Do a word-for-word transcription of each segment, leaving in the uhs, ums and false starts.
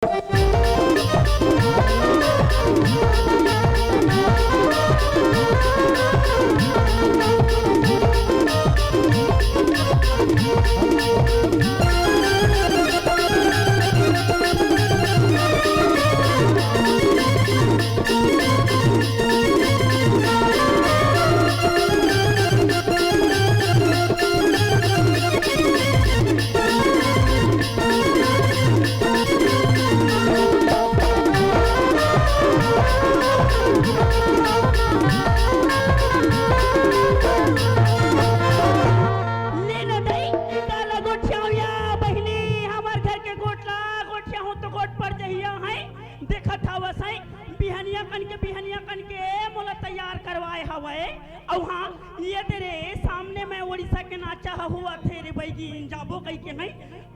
ले न दई, काला गोठियावया बहिनी, हमर घर के गोठ ला गोठियाहूं तो गोठ पड़ जहिया है। देखत हवस है, बिहनिया कन के, बिहनिया कन के मोला तैयार करवाए हवय। अउ हाँ, ये तेरे सामने में उड़ीसा के नाचा ह हुआ थे रे बैगी, जाबो कहि के है।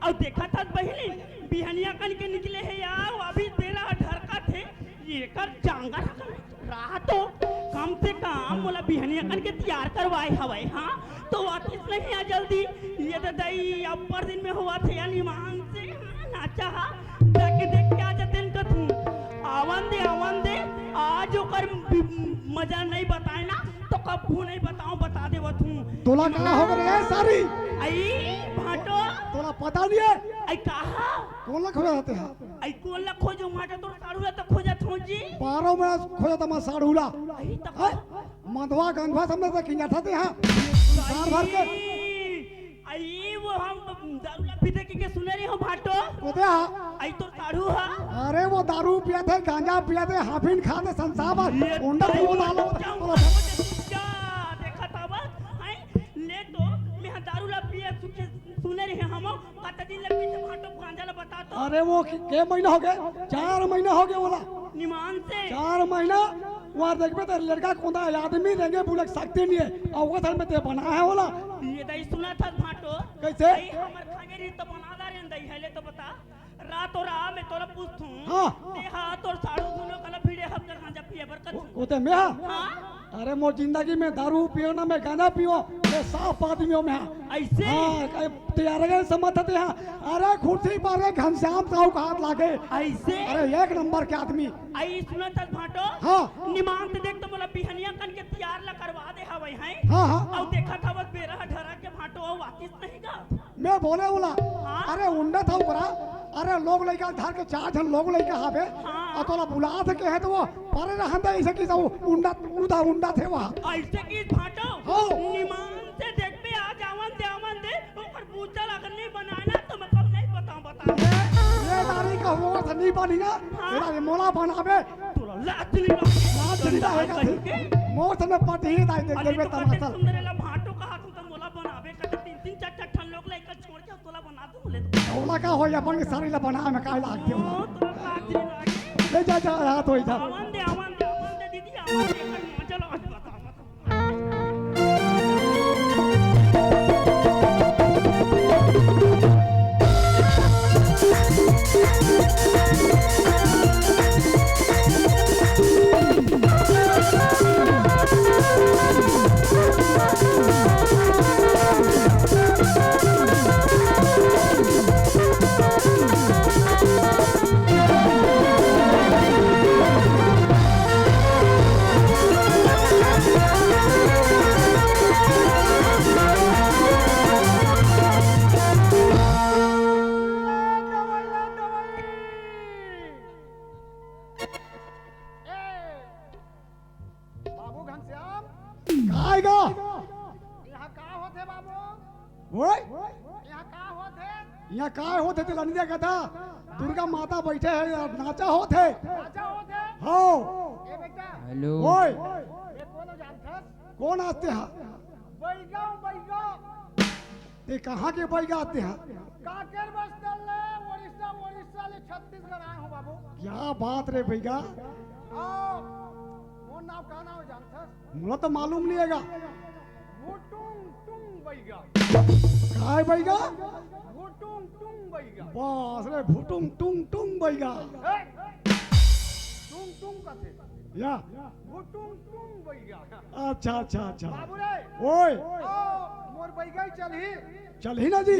अउ देखत हस बहिनी, बिहनिया कन के निकले हे या, अभी तेरा ढरका थे, ये कर जांगर हकन। रहा तो कम से कम मोला बिहनिया कन के तैयार करवाए हवय, हाँ? तो वापिस नहीं आ जल्दी। ये तो दई अब्बड़ दिन में होवत हे या निमान से, हाँ, नाचा हा। जाके देख के आ जातेन कथू। आवन दे, आवन दे, आज ओकर बि-, मजा नहीं बताए ना, तो कभू नहीं बताऊं, बता देवत हूँ। तोला का हो गे रे, ए सारी? आई, भांटो। तोला पता नहीं है? आई, कहा? कोन ला खोजत हे? आई, कोन ला खोजो, भांटो, तोर साढ़ू ला तो खोजत हो जी। बारह महीना खोजत हमार साढ़ू ला। आई, तो हैं? मंदवा गंधवा सामने से किंजा था ते, हाँ? संसार भर के। आई, वो हम दारू ला पीते के, के सुने रहे हो, भांटो। कोते हा? आई, तोर साढ़ू हा। अरे, वो दारू पियत हे, गांजा पियत हे, हाफिन खात हे, संसार भर। ये उंडा तो वो डालो, चौक बोलो। पर जा, देखत हवस, हैं? ले तो, मैं दारू ला पिए सुखे, सुने रहे हम, कत दिन ले पीते भांटो गांजा ला बता तो। अरे वो के, के महीना हो गे? चार महीना हो गे ओला। निमान से। चार महीना, वहाँ देखबे तो लड़का कोंदा आदमी रेंगे बुलक सकते नहीं है। अउ वो साल में ते बना है ओला। ये दई सुनत हस भांटो। कैसे? दई हमर खागे रही तो बना दा रे दई है, ले तो बता। रात और आ, मैं तोला पूछथूं। हाँ। ते हा तोर साढ़ू दुनो कला भिड़े हब कर गांजा पिए बर कथूं। कोते में हा? हाँ। अरे मोर जिंदगी में दारू पियो ना, मैं गांजा पियो, मैं साफ आदमी हूँ मैं। ऐसे? हाँ, तैयार गए समझ थे हाँ। अरे खुर्सी पर रे घनश्याम साहू का हाथ लागे। ऐसे? अरे एक नंबर के आदमी। आई सुनत हस भांटो? हाँ। निमान ते देख तो मोला बिहनिया कन के तैयार ला करवा दे हवय हैं। हाँ, हाँ। अउ देखत हवस बेरा ह ढरा के भांटो अउ आतिस नहीं गा। मैं बोले बोला, हाँ? अरे उंडा था ओकरा, अरे लोग लइका धर के चार झन लोग लइका हावे, हाँ। अउ तोला बुलात हे कहे तो वो परे रहन दे, ऐसे कि तो उंडा, उदा उंडा थे वहाँ। ऐसे कि भांटो, हाँ। निमान से देखबे, आ जावन दे, आवन दे, ओकर बूचा ला अगर नहीं बनाए ना, तो मैं कब नहीं बताऊं, बताऊं। ये दारी का हुआ से नहीं बनी ना, हाँ। ये मोला बनावे। तोला लाज नहीं लगे। लाज नहीं लगे। कहीं के। मोर से मैं पटी ही दाई देख अरे लेबे तो कते तमाशा। सुंदर ला भांटो कहा तू तो मोला बनावे का तीन तीन चार चार ठन लोग लइका छोड़ के तोला बना दूं ले तो। ओला का होई, अपन के सारी ला बना में काय लागथे? ओ, तोला लाज नहीं लागे। ले जा, जा, हाथ होई जा। आवन दे, आवन दे, आवन दे दीदी, आवन दे, एकर मजा ला आज बता, बता। बाबू घनश्याम। काय गा? यहाँ का होथे बाबू? ओए? यहाँ का होथे? यहाँ का होथे ते लनिया कथा? दुर्गा माता बैठे हे, नाचा होथे। नाचा होथे? हाँ। ए बेटा। हेलो। ओए। ये कोन जानथस? कोन आथे हा? बैगांव, बैगांव। ते कहाँ के बैगा आथे हा? कांकेर बस्तर ले, उड़ीसा, उड़ीसा ले छत्तीसगढ़ आए हूँ बाबू। क्या बात रे बैगा? आओ, मोर नाम का नाम जानथस? मोला तो मालूम नहीं हे गा। भुटुंग टुंग बैगा। काय बैगा? भुटुंग टुंग बैगा। बस रे, भुटुंग टुंग टुंग बैगा। ए, टुंग टुंग कथे। या। भुटुंग टुंग बैगा। अच्छा, अच्छा, अच्छा। बाबू रे। ओए। ओ, मोर बैगा ही चलही। चलही ना जी।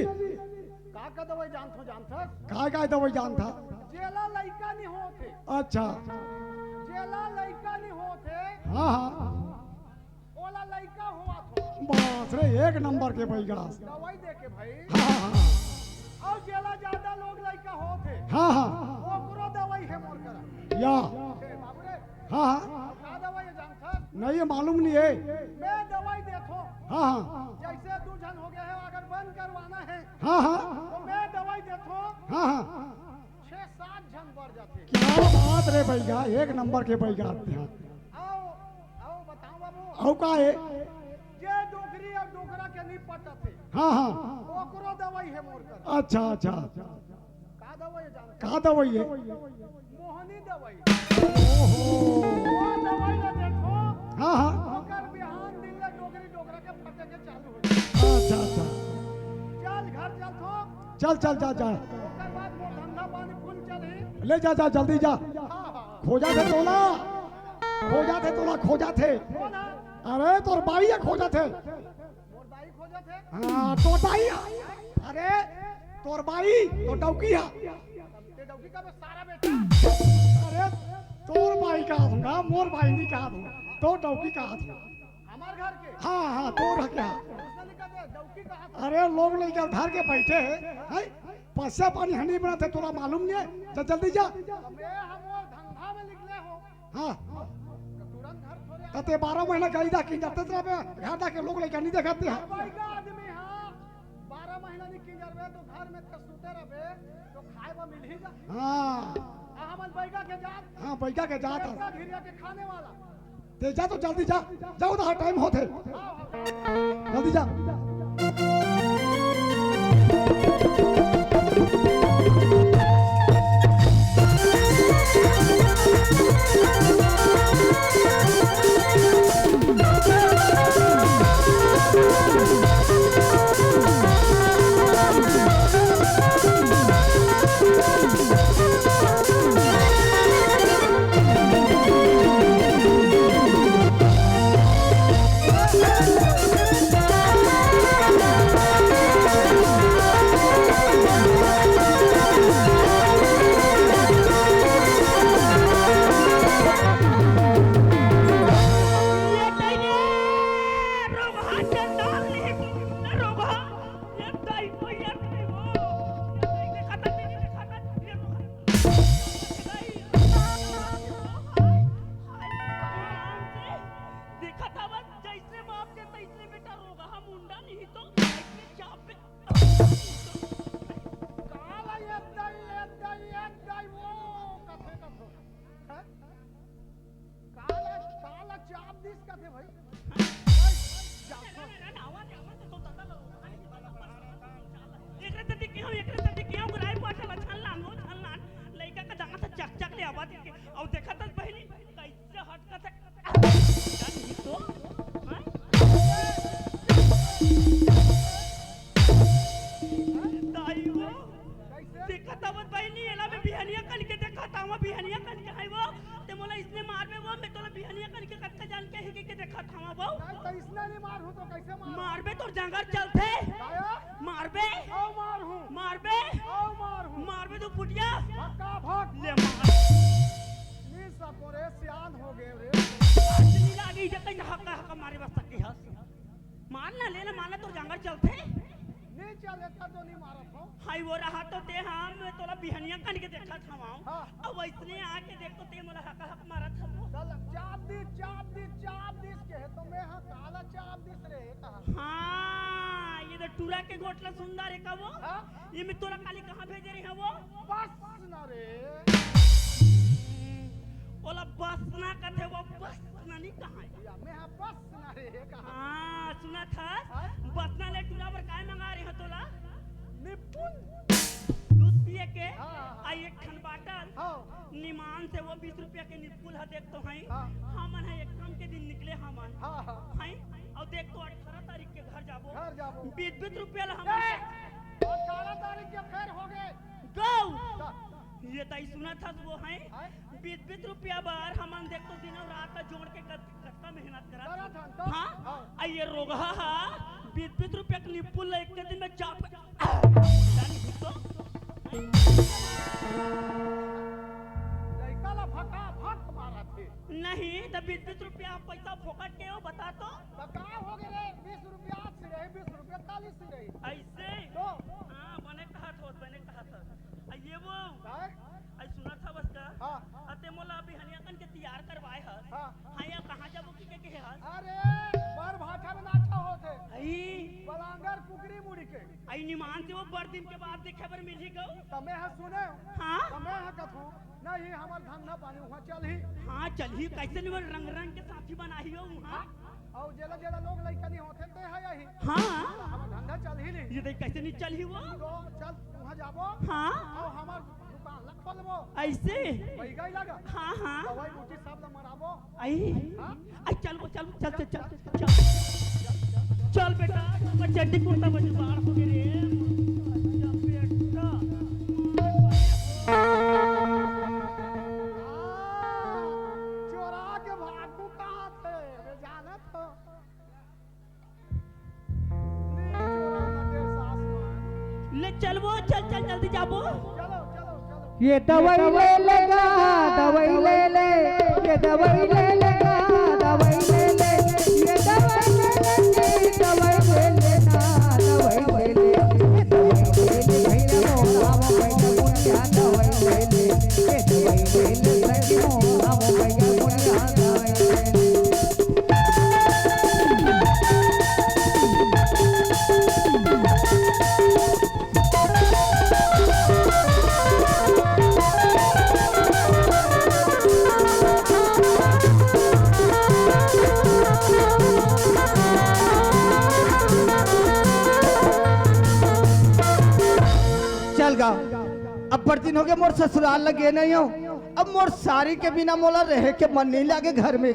का का दवाई जानथो, जानथस? काय काय दवाई जानथा? जेला लइका नहीं होत हे। अच्छा। जेला लइका नहीं होत हे। हाँ, हाँ। ओला लइका होवत हो। बस रे, एक नंबर के बइगा। दवाई दे के भाई। हाँ, हाँ, हाँ। अउ जेला ज्यादा लोग लइका होत हे। हाँ, हाँ। ओकरो दवाई हे मोर करा। या। ए बाबू रे। हाँ, हाँ। का दवाई हे जानथस? नहीं, ये मालूम नहीं हे। मैं दवाई देथो। हाँ, हाँ। जैसे दू झन हो गए हे, अगर बंद करवाना हे, हाँ, हाँ। तो मैं दवाई देथो। हाँ, हाँ। छह सात झन बर जाथे। क्या बात रे बइगा, एक नंबर के बइगा आथे। आओ, आओ बताओ बाबू। अउ का हे? जे डोकरी अउ डोकरा के नहीं पटत हे। हाँ, हाँ। ओकरो दवाई हे मोर कर। अच्छा, अच्छा। का दवाई हे जानथस? का दवाई हे? मोहनी दवाई। ओहो। वो दवाई ला देथो। हाँ, हाँ। ओकर बिहान दिन ले डोकरी डोकरा के फटे के चालू हो जाए। अच्छा, अच्छा। चल घर चलथो। चल, चल, जा, जा। ओकर बाद मोर धंधा पानी फुल चलही। ले जा, जा, जल्दी जा। हाँ, हाँ। खोजाथे तोला, खोजाथे तोला, खोजाथे। कौन हे? अरे, तोर बाई हे, खोजाथे। मोर बाई खोजाथे? हाँ, तोर बाई हे। अरे, तोर बाई, तोर डौकी हे। ते डौकी का बे सारा बेटा। अरे, तोर बाई का दूंगा, मोर बाई नहीं का दूंगा। तोर डौकी का दूंगा। हमार घर के? हाँ, हाँ, तोर के। उसने नहीं कहा, डौकी कहा था। अरे, लोग लइका धर के बइठे हे, हैं? पइसा पानी ह नहीं बनाथे, तोला मालूम नहीं हे? जा, जल्दी जा। अबे, हम वो धंधा में निकले हो। हाँ। तो तुरंत घर थोड़े आ त ते बारह महीना गाड़ी दा किंजरते रहिबे, घर दा के लोग लइका नहीं देखाथे। बइगा आदमी, हाँ। बारह महीना नहीं किंजरबे, तो घर में ते सुते रहिबे, तो खाए बर मिलही जा। हाँ। आ, हमन बइगा के जात। हाँ, बइगा के जात। बइगा घिरिया के खाने वाला। ते जा तो जल्दी जा, जाओ तो, हाँ, टाइम होत हे। जल्दी जा। ये तैने रोगहा चंडाल नहीं, रोगहा, ये दाई को, ये दाई वो, ये दाई देखा था, नहीं देखा था, ये रोगहा। देखत हवस, जइसने बाप के तइसने बेटा, रोगहा मुंडा नहीं तो, अइसने चाप पे। काला ये दाई, ये दाई, ये दाई, वो कथे कथो। हैं? काला, काला चाप दिस कथे भाई। एकरे तती केहू, एकरे तती केहू, राय पाटल छल्लान, वो छल्लान, लइका का दांत चक चक ले आवा देखे। अउ देखत हस बहिनी, कइसे हटकत हे। जानी तो, हाँ? दाई वो, देखत हवस बहिनी, एला मैं बिहनिया कन के देखत हवं, बिहनिया कन के हाय वो, ते मोला इसने मारबे वो, मैं तोला बिहनिया कन के कतका जान के हे के, के देखत हवं वो। नहीं, तो इसने नहीं मारहूं तो कइसे मार? मारबे तोर जांगर चलथे। काया? मारबे। आओ मारहूं। मारबे। आओ मारहूं। मारबे तो फुटिया। भक्का भक। ले मार। नहीं सको रे, सियान हो गए रे। आज नहीं लागी, जब तक हक्का हक्का मारे बस सके हस। मार ना, ले ना, मार ना, तोर जांगर चलथे। नहीं चले, तब तो नहीं मारत हो। हाय वो रहा तो ते, हाँ, मैं तोला बिहनिया कन के देखत हवं। हाँ। अब वइसने आके देख तो ते मोला हक हक मारत हस वो। चल, चाप दी, चाप दी, चाप दी के हे तो मैं हाँ काला चाप दिस रे कहा। हाँ, ये तो टूरा के गोठ ला सुंदर हे का वो? हाँ? ये मैं तोला काली कहाँ भेजे रहे हवं वो? बस ना रे। ओला बस ना कथे वो, बस ना नहीं कहा। या, मैं हाँ बस ना रे कहा। हाँ, सुनत हस? हाँ? बस ना ले टूरा बर काय मंगा रहे हवं तोला? निपुन। दूध पिए के, हाँ, हाँ, हाँ। आ एक ठन बाटल, हाँ। निमान से वो बीस रुपया के निपुल ह देख तो हई। हाँ। हमन ह एक काम के दिन निकले हमन। हाँ, हाँ। हई? अउ देख तो अठारह तारीख के घर जाबो। घर जाबो। बीस बीस रुपया ला हमन ए! अठारह तारीख के फेर हो गए। गौ! का? ये तई सुनत हस वो हई? हाँ? बीस बीस रुपया बर हमन देख तो दिन अउ रात ला जोड़ के कत-, कतका मेहनत करत करत हन। हन तो? हाँ? हाँ। आ ये रोगहा हा बीस बीस रुपया के निपुल ला एक दिन में चाप के, आ, जानी लइका ला फटाफट मारत हे। नहीं, त बीस बीस रुपया पैसा फोकट के हो, बता तो। त का हो गे रे? बीस रुपया आज से रही, बीस रुपया काली से रही। ऐसे? तो? हाँ, बने कहत हो, बने कहत हो। आ ये वो, काय? आई सुनत हवस का? हाँ। अते मोला अभी हनिया कन के तैयार करवाए हस। हाँ। हाँ, या कहाँ जाबो कि के कहे हस? अरे, बर भाठा में नाचा होत हे। आई। बलांगर कुकरी मुड़ी के। आई निमान से वो बर दिन के बाद देखे बर मिलही गो। त मैं ह सुने। हाँ? त मैं ह कथू, नहीं, हमर धंधा पानी उहाँ चलही। हाँ, चलही, कैसे नहीं बोल, रंग रंग के साथी बनाही हो उहाँ। हाँ? अउ जेला जेला लोग लइका नहीं होथे, ते ह यही। हाँ। हमर धंधा चलही नहीं। ये देख, कैसे नहीं चलही वो? तो चल, उहाँ जाबो। हाँ। अउ हमर दुकान ला खोलबो। ऐसे? वही गई लगा। हाँ, हाँ। दवाई बूटी सब ला मराबो। आई। हाँ? आई, चल वो, चल, चल, चल, चल, चल। चल बेटा, मैं चड्डी कुर्ता में जुगाड़ हो गए रे। अच्छा बेटा। हाँ, चोरा के भागू कहाँ थे? अरे जानत हो। ले चलबो, चल, चल, जल्दी जाबो। ये दवाई ले लेगा, दवाई ले ले, ये दवाई ले लेगा, दवाई ले ले, ये दवाई ले ले, दवाई ले लेना, दवाई ले ले, ये दवाई ले ले, भैया मोरा, भैया मुनिया, दवाई ले ले, ये दवाई ले ले, सखी मोरा, भैया मुनिया, दवाई ले ले। चल गा, अब्बड़ दिन हो गए मोर ससुराल लगे नहीं हो। अब मोर सारी के बिना मोला रहे के मन नहीं लागे घर में।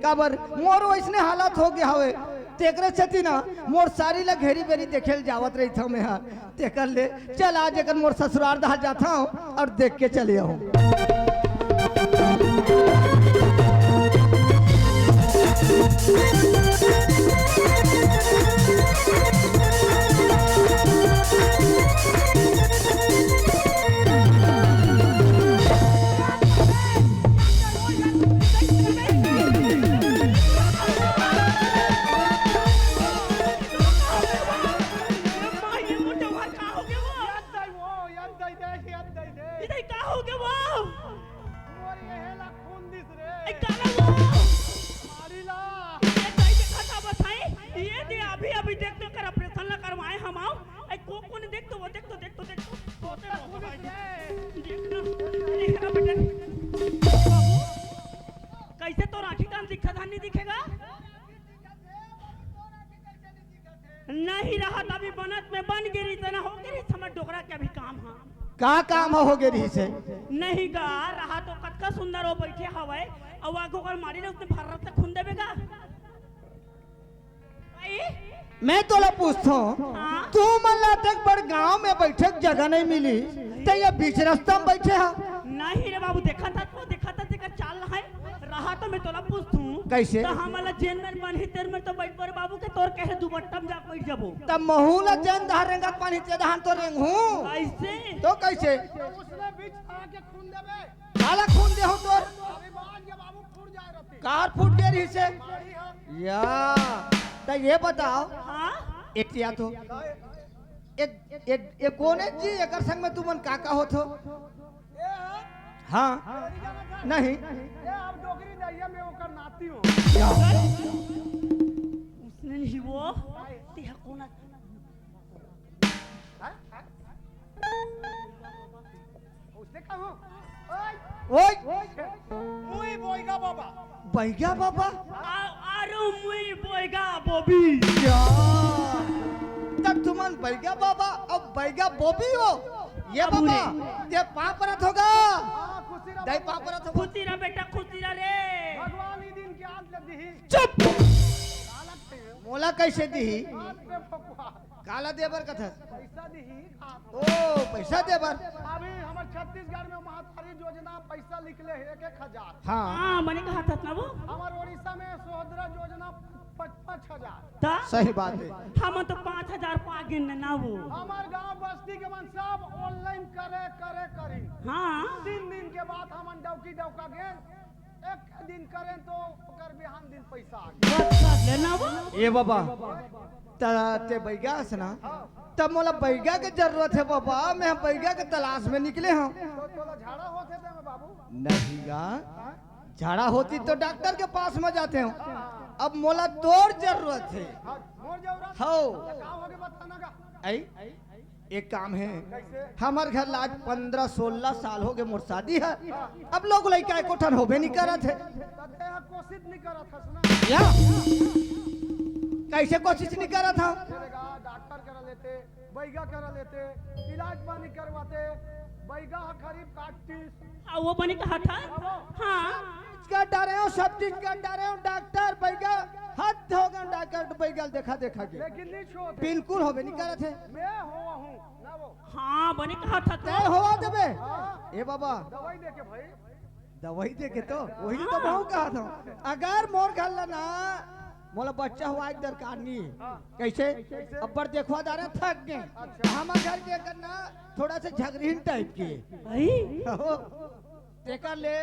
काबर मोर वैसने हालत हो गया हवे, तेकरे सेती ना मोर सारी ला घेरी बेरी देखे ल जावत रहिथव मैं हा। तेकर ले चल आज एकर मोर ससुरार डहर जाथव अउ देख के चले आहूं। माँ, ये मोटे भाई का हो गया वो? याद दई वो, याद दई दे, याद दई दे। इधर का हो गया वो? मोर ये ला खून दिस रे। ए, काला वो? मारी ला। ये दई देखा था बस, हैं? ये दे, अभी, अभी देख तो कर ऑपरेशन ला करवाए हम आओ। ए, को, कोन देख तो, वो देख तो, देख तो, देख तो। वो तो खून दिस रे। देख ना। देख ना बेटा। बाबू, कैसे तोर आँखी कान दिखा धान नहीं दिखेगा? नहीं रहा त अभी बनत में बन गे रहिस, ना हो गे रहिस, हमर डोकरा के अभी काम ह। का काम ह हो गे रहिस हे? नहीं गा, रहा तो कतका सुंदर वो बइठे हवय, अउ आगू ओकर मारी ले उसने भर्रत से खून देबे गा। भाई? मैं तोला पूछथों, हाँ? तू मन ला देख बड़ गांव में बैठे के जगह नहीं मिली, त ये बीच रास्ता में बैठे हा? नहीं रे बाबू, देखा था तो, देखा था, देखा चाल रहा है। रहा तो मैं तोला पूछथूं। कैसे? तो हमन ला जेन मेर बनही तेन मेर तो बइठबो रे बाबू के तोर कहे दुबट्टा में जा बइठ जाबो। तब महू ला जेन डहर रेंगत बनही ते डहर तो रेंगहूं। कैसे? तो कैसे? उसने बीच आके खून देबे। काला खून देहूं तोर? अभी बाज के बाबू फूट जाए रहती। कार फूट गे रहिस हे? मारी हम। या, त ये बताओ। हाँ? एतिया तो। ए, ए, ए कोन ए जी, एकर संग में तुमन का का होथो? ए, हाँ। हाँ। नहीं। ए, अब डोकरी दइया में ओकर नाती हो। या। उसने नहीं वो, तेरा कोन आ-, हाँ? हाँ? उसने कहा, ओए। ओए। मुई बोइगा बाबा। बैगा बाबा? आ-, आरो मुई बोइगा बोबी। या। तब तुमन बैगा बाबा अउ बैगा बोबी हो? ये बाबू बाबा, रे। ये पाँव परत होगा। हाँ, खुशी रह दई बाबू। पाँव परत होगा। खुशी रह बेटा, खुशी रह रे। भगवान ई दिन के आज लग दी। चुप। मोला कैसे दी? आज पे फकुआ। काला दे बर कथस? पैसा दिही, आप। ओ, पैसा दे बर। अभी हमर छत्तीसगढ़ में महतारी योजना पैसा निकले हे एक एक हजार। हाँ। हाँ, मने कहा था ना वो। हमर उड़ीसा में सोहदरा योजना पाँच पाँच हजार। त सही बात है। हमन तो पाँच हजार पा गेन ना वो। हमार गांव बस्ती के मन सब ऑनलाइन करे करे करी। हाँ। तीन दिन के बाद हमन डौकी डौका गेन, एक दिन करें तो ओकर बिहान दिन पैसा आ गया। बस कर लेना वो। ए बाबा, त ते बैगा हस ना, तब मोला बैगा के जरूरत है बाबा, मैं बैगा के तलाश में निकले हूँ। तो तोला झाड़ा होथे ते में बाबू। नहीं गा, झाड़ा होती तो डॉक्टर के पास में जाते हूँ, अब मोला तोर जरूरत है। हाँ, मोर जरूरत। हो। तो का होगे बताना का? आई एक काम है, कैसे? हमार घर ला आज पन्द्रह सोलह साल हो गए मोर शादी है, अब लोग लइका एको ठन होबे नहीं करत है। तो ते हा कोशिश नहीं करत हस ना। या कैसे कोशिश नहीं करत हम? तेरे का डॉक्टर करा लेते, बैगा करा लेते, इलाज पानी करवाते, बैगा हा खरीफ काटतीस। आ, वो बने कहा था। हाँ। कर डारे हो, सब चीज कर डारे हो, डॉक्टर बैगा हद हो गए, डॉक्टर बैगा देखा देखा के लेकिन नहीं छोड़। बिल्कुल होबे नहीं करत है। मैं हुआ हूँ ना वो। हाँ, बने कहा था तय तो। होवा देबे। हाँ, ए बाबा, दवाई दे के भाई। दवाई दे के तो वही तो मैं कहा था, अगर मोर घर ला ना मोला बच्चा हुआ एक दरकार नहीं है। हाँ। कैसे? कैसे? अब्बर देखवा दारा थक गए। अच्छा। हमार घर के करना थोड़ा से झगरीन टाइप के। भाई। हो। तेकर ले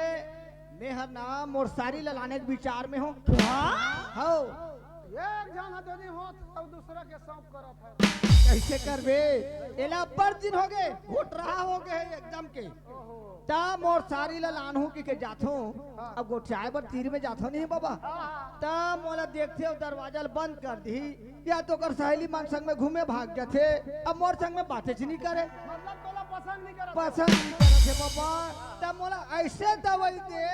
मैं हर ना मोर सारी ला लाने के विचार में हूँ। हाँ। हो। एक जन हा तो नहीं होत, अब दूसरा के सौंप करत है। कैसे करबे? एला अब्बर दिन हो गए, घोट रहा हो गए एकदम के। ता मोर सारी ला लानहूं कि के जाथों। अब गोठियाए बर तीर में जाथों नहीं बाबा। ता मोला देखते हो दरवाजा ल बंद कर दी, या तो ओकर सहेली मन संग में घूमे भाग जाथे, अब मोर संग में बातें च नहीं करे। मतलब तोला पसंद नहीं करत। पसंद नहीं करत हे बाबा। ता मोला ऐसे दवाई दे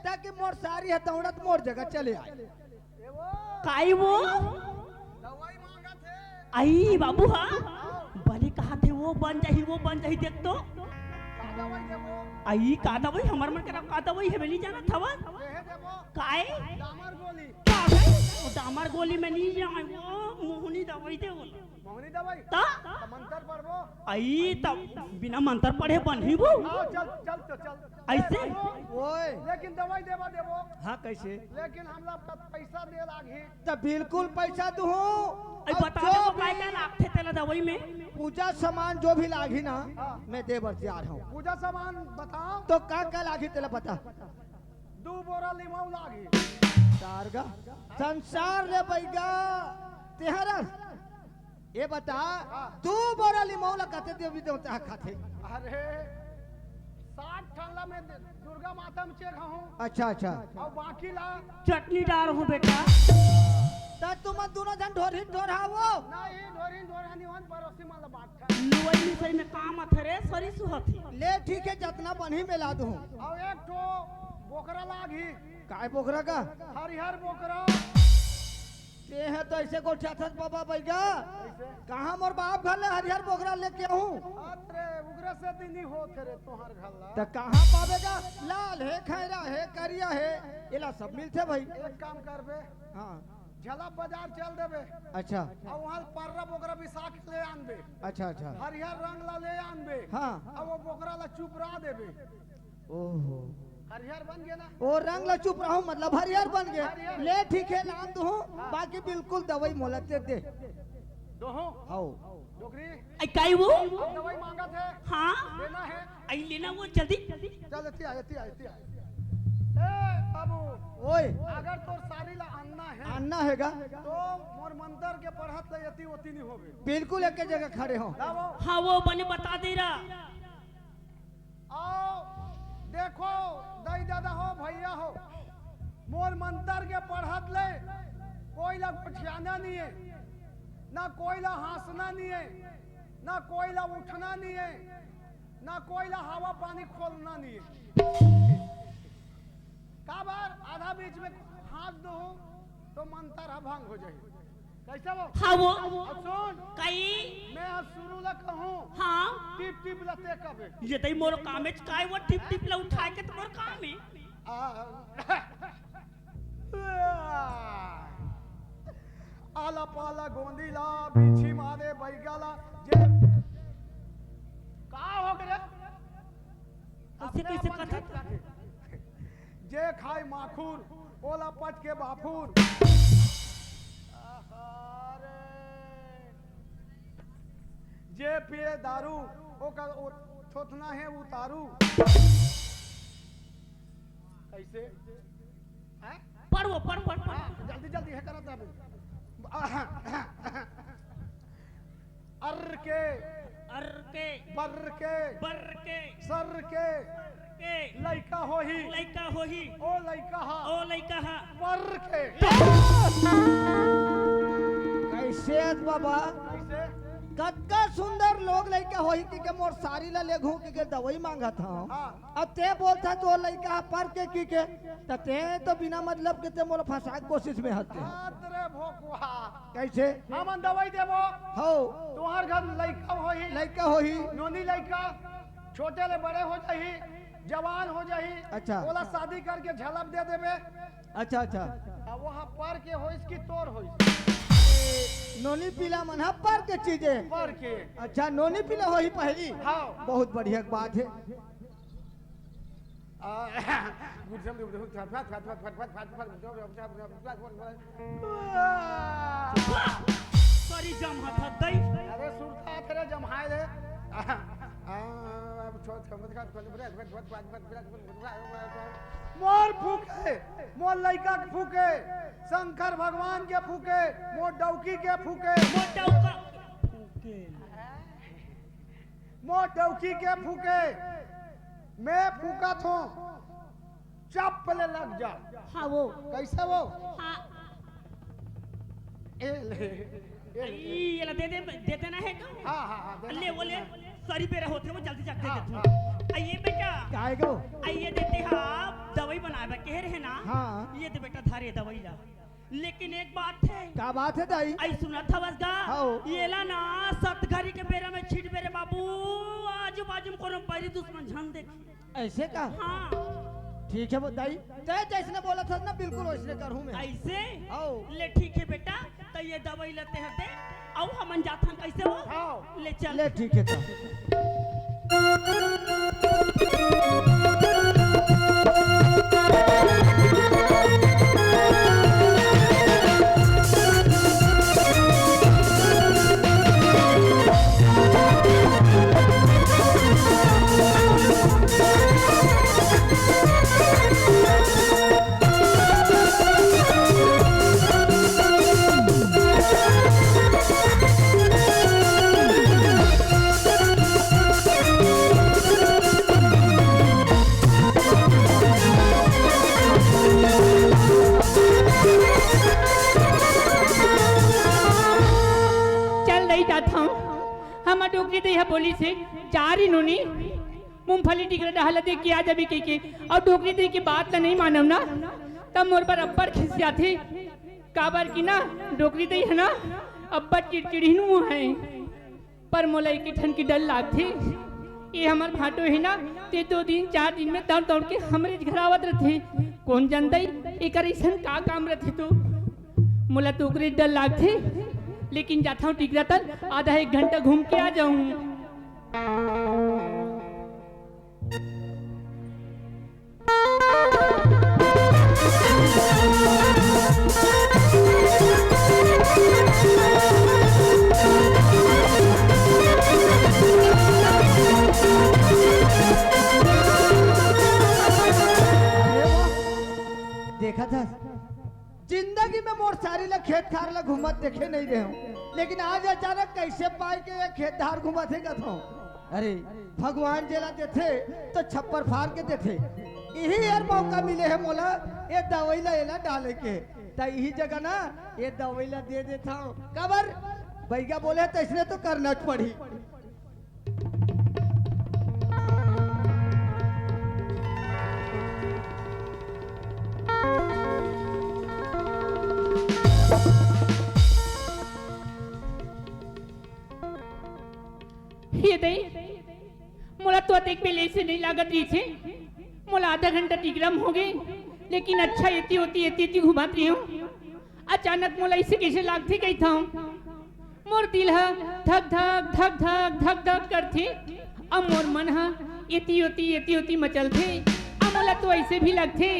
ताकि मोर सारी ह दौड़त मोर जगह चले आए। ए वो काई वो? दवाई मांगत है। आई बाबू हा। बने कहा थे वो बन जाही, वो बन जाही, देख तो। का दवाई देबो? आई का दवाई, हमर मन के का दवाई है, नहीं जानत हवा। देहे देबो। काय? डामर गोली। का है? वो डामर गोली में नहीं जाए, वो मोहनी दवाई दे बोला। मोहनी दवाई। ता? तो मंत्र पढ़बो। आई तब बिना मंत्र पढ़े बनही वो। आओ चल चल तो चल। ऐसे? ओए। लेकिन दवाई देबा देबो। हाँ, कैसे? लेकिन हमला प- पैसा दे लागही। तो बिल्कुल पैसा दूहूं। आई बता दे वो काय काय लागथे तेला दवाई में। पूजा सामान जो भी लागही ना, मैं दे बर तैयार हूँ। पूजा सामान बताओ। तो का का लागही तेला बता। दू बोरा लिमाऊ लागही। तारगा संसार ले बैगा तेहरा। ये बता, दू बोरा लिमाऊ ला कते देवी देवता ह खाथे? अरे सात ठन ला मैं दुर्गा माता में चेघा हूँ। अच्छा अच्छा। और बाकी ला चटनी डार हूँ बेटा। त तुम दोनों जन ढोरही ढोरहा वो। नहीं ढोरही ढोरहा नहीं होन पड़ोसी मन ला बांट। लुवई मिसई में काम आथे रे, सरी सुहत ही। ले ठीक है, जतना बनही में ला दूँ। और एक ठो बोकरा लागही। काय बोकरा का? हरिहर बोकरा। ते है तो ऐसे गोठियाथस बाबा बैगा। कहाँ मोर बाप घर ले हरिहर बोकरा लेके आऊँ? अरे उगरे से दिन ही होत रे तोहर घर ला। त कहाँ पावेगा? लाल है, खैरा है, करिया है, एला सब मिलथे भाई। एक काम करबे, हाँ। झला बाजार चल देबे। अच्छा। और वहाँ पर्रा बोकरा बिसा के ले आनबे। अच्छा अच्छा। हरिहर रंग ला ले आनबे। हाँ। और वो बोकरा ला चुपरा देबे। ओहो। हरिहर बन गए ना? ओ रंग ला चुपराहूँ मतलब हरिहर बन गए। ले ठीक है, लान दूँ, बाकी बिल्कुल दवाई मोला दे दे। दोहो। हाओ। डोकरी। आई काई वो? अब दवाई मांगत है। हाँ। देना है। आई लेना वो जल्दी। चल एती आ, एती आ, एती आ। ए बाबू, ओए। अगर तोर सारी ला आनना है आनना हैगा। तो मोर मंत्र के पढ़त ले एती ओती नहीं होबे। बिल्कुल एक जगह खड़े हो। लाओ। हाँ वो बने बता दे रहा। आओ देखो, दाई दादा हो, भैया हो, मोर मंत्र के पढ़त ले कोई ला गोठियाना नहीं है, ना कोई ला हाँसना नहीं है, ना कोई ला उठना नहीं है, ना कोई ला हवा पानी खोलना नहीं है। काबर आधा बीच में हाँस दूँ तो मंत्र ह भंग हो जाही। कैसे वो? हाँ वो। अब सुन, काई? मैं आज शुरू ला कहूँ, हाँ। टिप टिप ला ते कबे। ये तई मोर काम है, काय वो टिप टिप ला उठाए के तो मोर काम है। आ, आला पाला गोंदी ला, बीछी मारे बैगा ला, जे का हो गए? कैसे, कैसे कथा? जे खाई माखुर, ओला पच के बाफुर। जे पिए दारू, ओकर ओ थोथना हे उतारू। कैसे? हैं? पढ़ वो, पढ़, पढ़, पढ़। हाँ, जल्दी, जल्दी है, करत रहबे। अर के, अर के, बर के, बर के, सर के, के, लइका होही, लइका होही, ओ लइका हा, ओ लइका हा, पर के। कैसे अस बाबा? कैसे? कतका सुंदर लोग लइका होही कि के मोर सारी ला लेगहूं कि के दवाई मांगत हंव। हाँ। अब ते बोलत हस तो लइका हा पर के कि के, त ते तो बिना मतलब के ते मोला फंसाए के कोशिश में हस ते। बात रे भोकवा। कैसे? हमन दवाई देबो। हो। तुंहर घर लइका होही। लइका होही। नोनी लइका, छोटे ले बड़े हो जाही, जवान हो जाही। अच्छा। ओला शादी करके झलक दे देबे। अच्छा, अच्छा। अब वहाँ पर के होइस कि तोर होइस? नोनी पीला मन ह पर के चीजे। पर के। अच्छा, नोनी पीला होही पहली। हाँ। बहुत बढ़िया बात है। आ, सॉरी, जम हाथ दई। अरे सुरता तेरे जम्हाए रे। आ, आ, अब छोड़, छोड़, मत कर, छोड़, छोड़, छोड़, छोड़, छोड़, मोर फूके, मोर लइका के फूके, शंकर भगवान के फूके, मोर डौकी के फूके। मोर डौका फूके। मोर डौकी के फूके, मैं फूकत हूँ, चप ले लग जा। हाँ वो। कैसे वो? हाँ। ए ले, ए ले। ई, ये ला दे दे, दे देना है का? हाँ, हाँ, हाँ, देना ले, है, वो ले, देना है। सॉरी, बेरा होते, वो जल्दी जाके दे हाँ, देते हैं। हाँ। आइए बेटा। काय गो? आइए देते हैं आप, दवाई बनावे के रहे ना? हाँ। ये दे बेटा, धारे दवाई ला। लेकिन एक बात है। का बात है दाई? आई सुनत हवस गा? हाँ। ये ला ना, सतघरी के बेरा में छीट बेरे बाबू, आजू बाजू में कोनो बैरी दुश्मन झन देखी। ऐसे का? हाँ। ठीक है वो दाई, तै जैसने बोलत हस ना, बिल्कुल वैसने करहूँ मैं। ऐसे? आओ। ले ठीक है बेटा, त ये दवाई लेते हते, अउ हमन जाथन कैसे हो? आओ। ले चल। ले ठीक है त। चल रही जात हूँ। हमर डोकरी दई ह बोलिस हे, जा रे नोनी, मूंगफली टिकरा डहर ल देख के आ जाबे कहिके, अउ डोकरी दई के बात ल नइ मानव ना, त मोर बर अब्बड़ खिसियाथे। काबर कि ना, डोकरी दई ह ना, अब्बड़ चिड़चिड़हिन हे। पर मोला एके ठन के डर लागथे। ये हमर भांटो हे ना, ते दो दिन, चार दिन में दौड़ दौड़ के हमरेच घर आवत रथे। कोन जानत हे, एकर अइसन का काम रथे तो। मोला तो ओकरे डर लागथे, लेकिन जाथंव टिकरा तक, आधा एक घंटा घूम के आ जाहूं। अरे वाह, देखत हस, जिंदगी में मोर सारी ला खेत खार ला घूमत देखे नइ रहेंव, लेकिन आज अचानक कइसे पाय के ये खेत धार घूमत हे कथंव। अरे, भगवान जेला देथे, त छप्पर फार के देथे। इही यार मौका मिले हे मोला, ये दवई ला एला डाले के। त इही जगह ना, ये दवई ला दे देथंव। काबर? बइगा बोले, त अइसने तो करना च पड़ही। ये दे, मोला तो अतेक बेर ले से नइ लागत रहिस हे। मोला आधा घंटा टिकरा म होगे, लेकिन अच्छा एती ओती, एती ओती घुमत रहेंव। अचानक मोला अइसे कइसे लागथे कहिथंव। मोर दिल ह धक धक, धक धक, धक धक करथे। अउ मोर मन ह एती ओती, एती ओती मचलथे। अउ मोला तो अइसे भी लगथे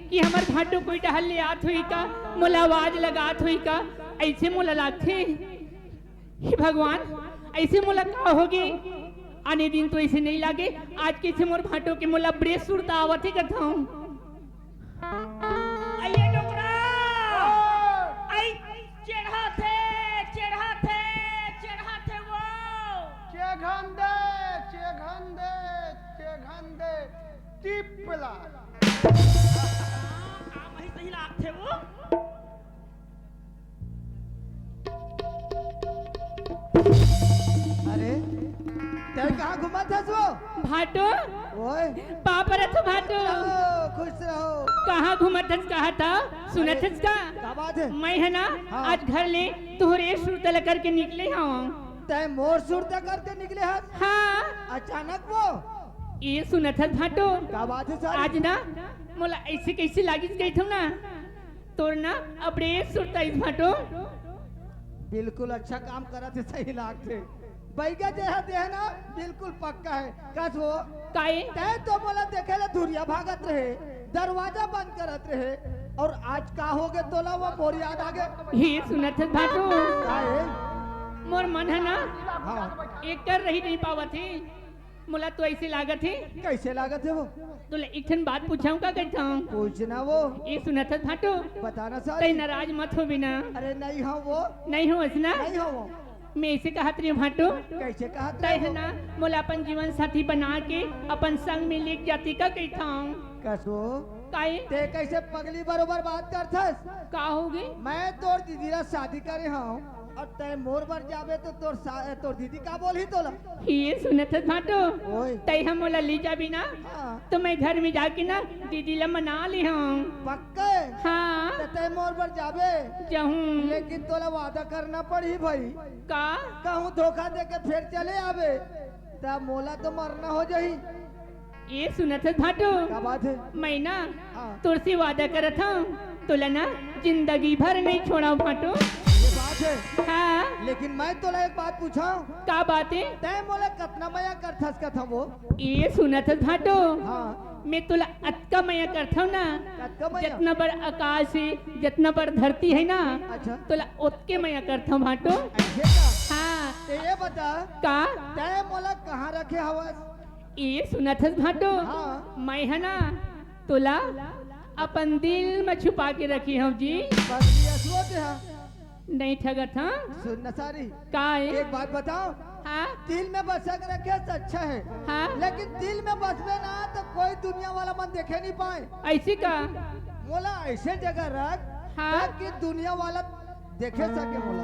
कि हमर भांटो कोई डहर ले आत होही का, मोला आवाज लगात होही का, अइसे मोला लागथे। हे भगवान, अइसे मोला का होगे? आने दिन तो अइसे नइ लागे, आज कइसे मोर भांटो के मोला बड़े सुरता आवत हे कथंव। अइए डोकरा। अइ, चढ़त हे, चढ़त हे, चढ़त हे वो। चेघन दे, चेघन दे, चेघन दे, टिपला। काम ही सही लागथे वो। अरे, तैं कहाँ घूमत हस वो? भांटो। ओए। पाँव परत हँव भांटो। खुश रहो, खुश रहो। कहाँ घूमत हस, कहाँ था? सुनत अरे, हस का? का बात हे? मैं हे ना, हाँ। आज घर ले तोहरे सुरता ल करके निकले हँव। तैं मोर सुरता करके निकले हस? हाँ। अचानक वो? ए सुनत हस भांटो। का बात हे सर? आज ना मोला अइसे कइसे लागिस कहिथँव ना, तोर ना अबड़े सुरता आइस भांटो। बिल्कुल अच्छा काम करत हे, सही लागथे। बइगा जे हे देह ना बिल्कुल पक्का हे। कस वो? काहे? तैं तो मोला देखे ले दुरिहा भागत रहे, दरवाजा बंद करत रहे, अउ आज का होगे तोला वो मोर याद आगे? ए सुनत हस भांटो। काहे? मोर मन हे ना हाँ। एकर रहि नइ पावत हे। मोला तो अइसे लागत हे। कइसे लागत हे वो? तोला एक ठन बात पूछँव का कहिथँव? पूछ ना वो। ए सुनत हस भांटो। बता ना सारी। तैं नाराज मत होबे ना। अरे नइ हँव वो। नइ हवस ना? नइ हँव वो। मैं अइसे कहत रहेंव भांटो। कइसे कहत तैं रहेंव हे वो? ना मोला अपन जीवन साथी बना के अपन संग में लेके जाते का कहिथँव? कस वो? काहे? तैं कइसे पगली बरोबर बात करथस? का होगे? मैं तोर दीदी ला शादी करे हँव अउ तैं मोर बर जाबे त तोर सा-, तोर दीदी का बोलही तोला? ए सुनत हस भांटो, ओए। तैं ह मोला ले जाबे ना, हाँ। त मैं घर में जाके ना दीदी ला मना लेहूँ। पक्के? हाँ। त तैं मोर बर जाबे? जाहूँ। लेकिन तोला वादा करना पड़ही भई। का? कहूँ धोखा देके फेर चले आबे, त मोला तो मरना हो जाही। ए सुनत हस भांटो? का बात हे? मैं ना हाँ। तोर से वादा करत हँव, तोला ना जिंदगी भर नइ छोड़ँव भांटो। ये बात हे। हाँ। लेकिन मैं तोला एक बात पूछँव। का बात हे? तैं मोला कतना मया करथस कथँव वो? ए सुनत हस भांटो? हाँ। मैं तोला अतका मया करथँव ना, कतका मया? जतना बड़ आकाश हे, जतना बड़ धरती हे ना, अच्छा। तोला ओतके मया करथँव भांटो। अइसे का? हाँ। त ये बता, का? तैं मोला कहाँ रखे हवस? ए सुनत हस भांटो? हाँ। मैं ह ना तोला अपन दिल म छुपा के रखे हँव जी। बस ये असुआ ते हा। नइ ठगत हँव। सुन ना सारी। का हे? एक बात बताँव। हाँ। दिल में बसा के रखे त अच्छा हे। हाँ। लेकिन दिल में बसबे ना त कोई दुनिया वाला मन देखे नइ पाय। अइसे का? मोला अइसे जगह रख हाँ। ताकि दुनिया वाला देखे सके मोला।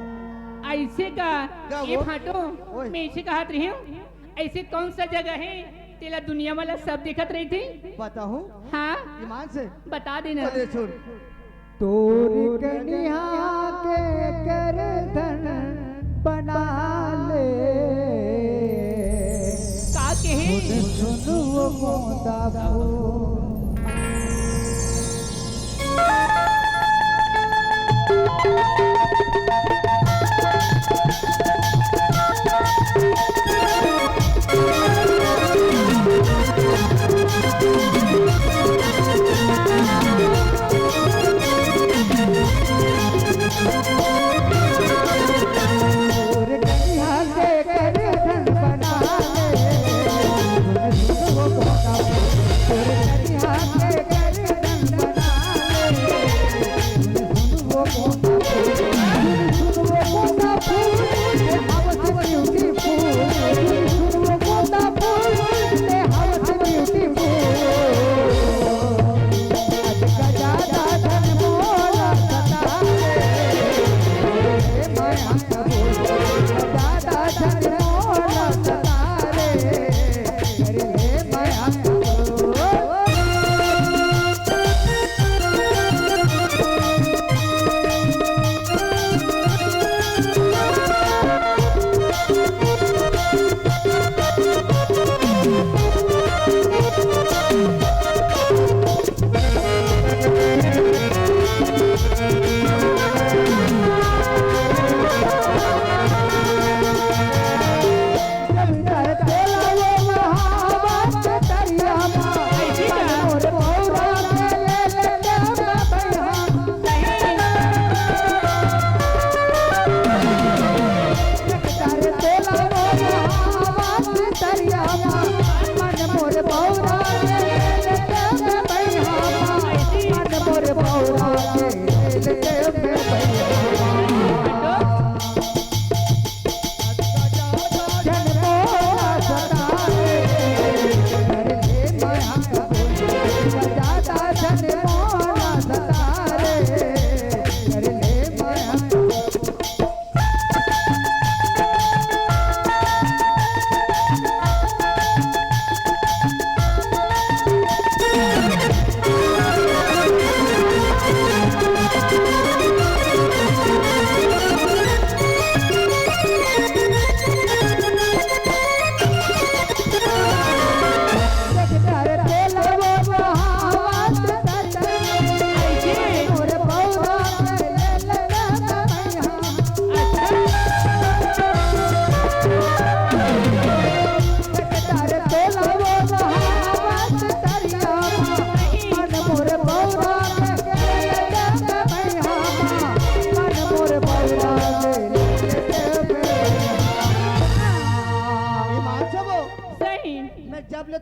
अइसे का? का ए वो? भांटो, ओए। मैं अइसे कहत रहेंव, अइसे कौन सा जगह हे, तेला दुनिया वाला सब देखत रहिथे? बताहूँ? हाँ। ईमान से? बता दे ना। चले छोड़। तोर कनिहा के करधन बना ले। का कहे? सुन, सुन वो गोंदा फूल।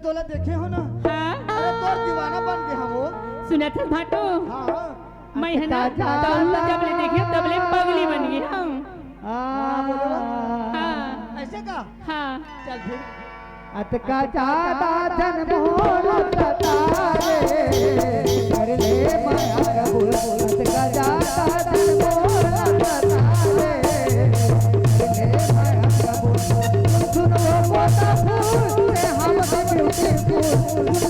तोला देखे हो ना? हाँ। अरे तोर दीवाना बन गे हवं। सुनत हस भाटो? हाँ, हाँ। मैं है ना, अतका तोर ला जब ले देखे तब ले पगली बन गे हवं। हाँ, बोलो ना। हाँ। ऐसे का? हाँ। चल फिर। अतका ज्यादा झन मोला सता रे, कर ले मया कबूल। अतका ज्यादा झन मोला सता रे, कर ले मया कबूल। सुन वो गोंदा फूल, रे हमसे beautiful।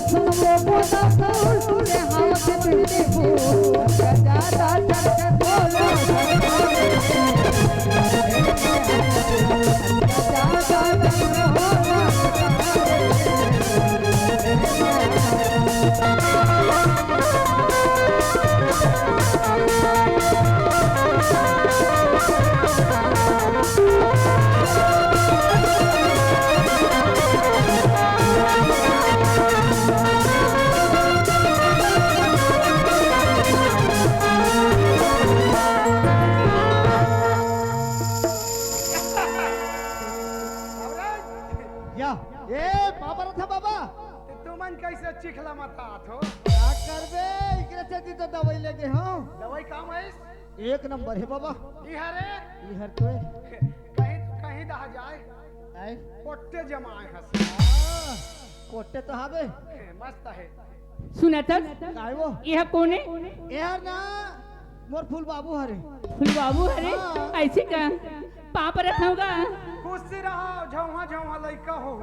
सुन वो गोंदा फूल, रे हमसे beautiful। अतका ज्यादा झन मोला सता रे। या। ए, बाबा रथा बाबा। ते तुमन कैसे चिखला मतात हो? का करबे? इकरे सेती तो दवाई लेगे हवं। दवाई काम है? एक नंबर हे बाबा। ई हरे? ई हर तो हे। कहीं, कहीं दहा जाए। आय? कोट्टे जमाए हस। हाँ, कोट्टे तो हाबे। हे, मस्त हे। सुनत हस? काय वो? एह कोन हे? एह ना, मोर फूल बाबू हरे। फूल बाबू हरे? हाँ। ऐसे का? पाँव परत हवं गा। खुशी रहा, झौहा झौहा लइका हो।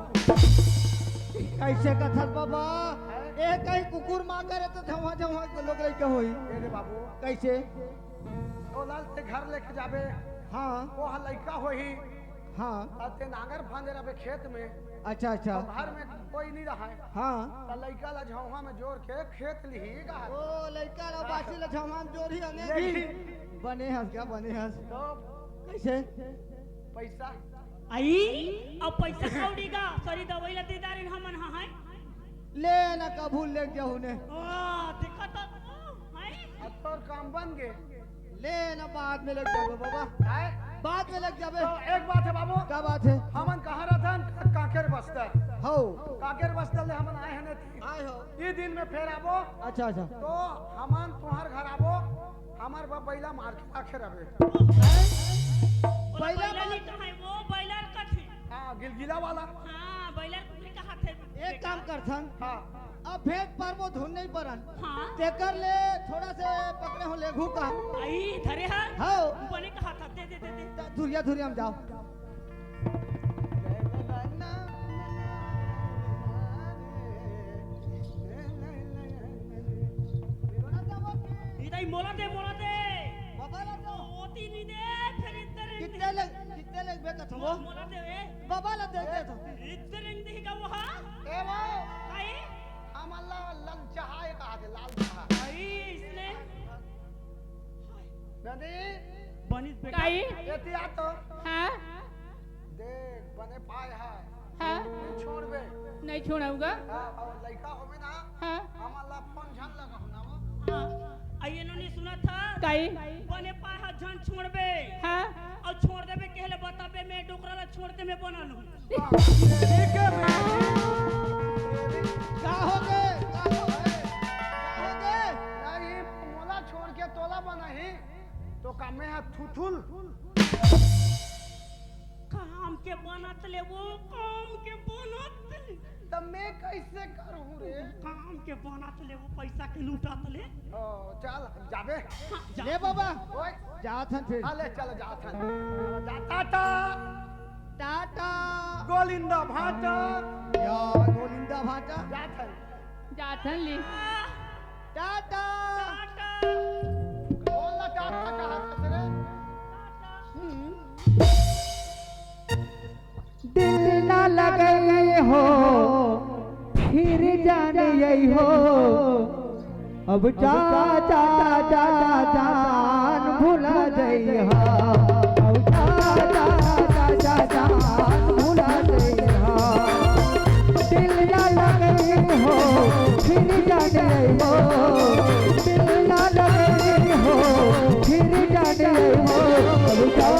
कैसे कथस बाबा? हैं? ए कहीं कुकुर माँ करे तो झौहा झौहा के लोग लइका होई। ए रे बाबू। कैसे? तो लाल ते घर लेके जाबे। हाँ। वो लइका होही। हाँ। अब ते नांगर फांदे रहबे खेत में। अच्छा, अच्छा। तो घर में कोई नहीं रहा है। हाँ। तो लइका ला झौहा में जोर के खेत लिही गा। ओ, लइका ला बासी ला झौहा में जोर ही अने लेकिन भी। बने हस क्या, बने हस? तो कैसे? पैसा। आई, अब पैसा कौड़ी गा, सरी दवाई ला दे दारिन हमन हा, हैं? ले ना कभू ले जाहू ने। ओ, देखा तो, हैं? अब तोर काम बन गे। ले ना, बाद में लेके जाबे बाबा। काय? बाद में लेके जाबे। तो एक बात है बाबू। का बात है? हमन कहाँ रहथन? कांकेर बस्तर। हौ। कांकेर बस्तर ले हमन आए हन एती। आए हो। ई दिन में फेर आबो। अच्छा, अच्छा। तो हमन तुंहर घर आबो, हमर ब-, बइला मार के राखे रहबे। हैं? ओला बइला बइला मार नहीं कहे, वो बॉयलर कथे। हाँ, गिलगिला वाला। हाँ, बॉयलर कुकरी कहाथे। एक काम करथन। हाँ। अब भेंट परबो धुन नहीं परन। हाँ। तेकर ले थोड़ा से पकड़े हो लेघू का। आई, धरे हा? हाँ। बने कहाथा, दे, दे, दे, दे। त-, धुरिया, धुरिया में जाओ। इधर ही मोला दे, मोला दे। बाबा ला दो। ओती नहीं दे, फिर इधर ही कितने ले, कितने ले बेटा तुम? मोला दे, ए। बाबा ला दे दे तो। इधर ही नहीं देगा वो, हाँ? ए वो। काई? हमला लाल चाहा एक आदे, लाल चाहा। आई, इसने। दादी। बनिस बेटा। काई? एती आ तो। हाँ? देख, बने पाए हा। हाँ? नहीं छोड़बे। नहीं छोड़ाऊंगा। हाँ, और लइका होबे ना, हाँ? हमला फोन झन लगाहू ना वो। हाँ। आ, ये नो नहीं सुना था? काई? बने पाए हा झन छोड़बे। हाँ? और छोड़ देबे, कहले बताबे, मैं डोकरा ला छोड़ के मैं बना लूँ। वाह, तेरी के बेटी। का होगे? का होगे? का होगे? नहीं, मोला छोड़ के तोला बनाही, तो का मैं हा थुथुल? काम के बनत ले वो, काम के बनत ले। तब मैं कैसे करूँ रे? काम के बनत ले वो, पैसा के लूटत ले। ओ, चल, जाबे। हाँ, जा। ले बाबा, ओए। जात हन फिर। हाँ, ले, चल, जात हन। जा, टाटा। टाटा। गोलिंदा भाटा। या, गोलिंदा भाटा। जात हन। जात हन ली। टाटा। टाटा। बोल ना, टाटा कहाँ से रे? हम्म। दिल ना लगई हो, फिर जान यही हो। अब जा, जा, जा, जान भुला जइहा। अब जा, जा, जा, जा, जान भुला जइहा। दिल ना लगई हो, फिर जान यही हो। दिल ना लगई हो, फिर जान यही हो। अब जा,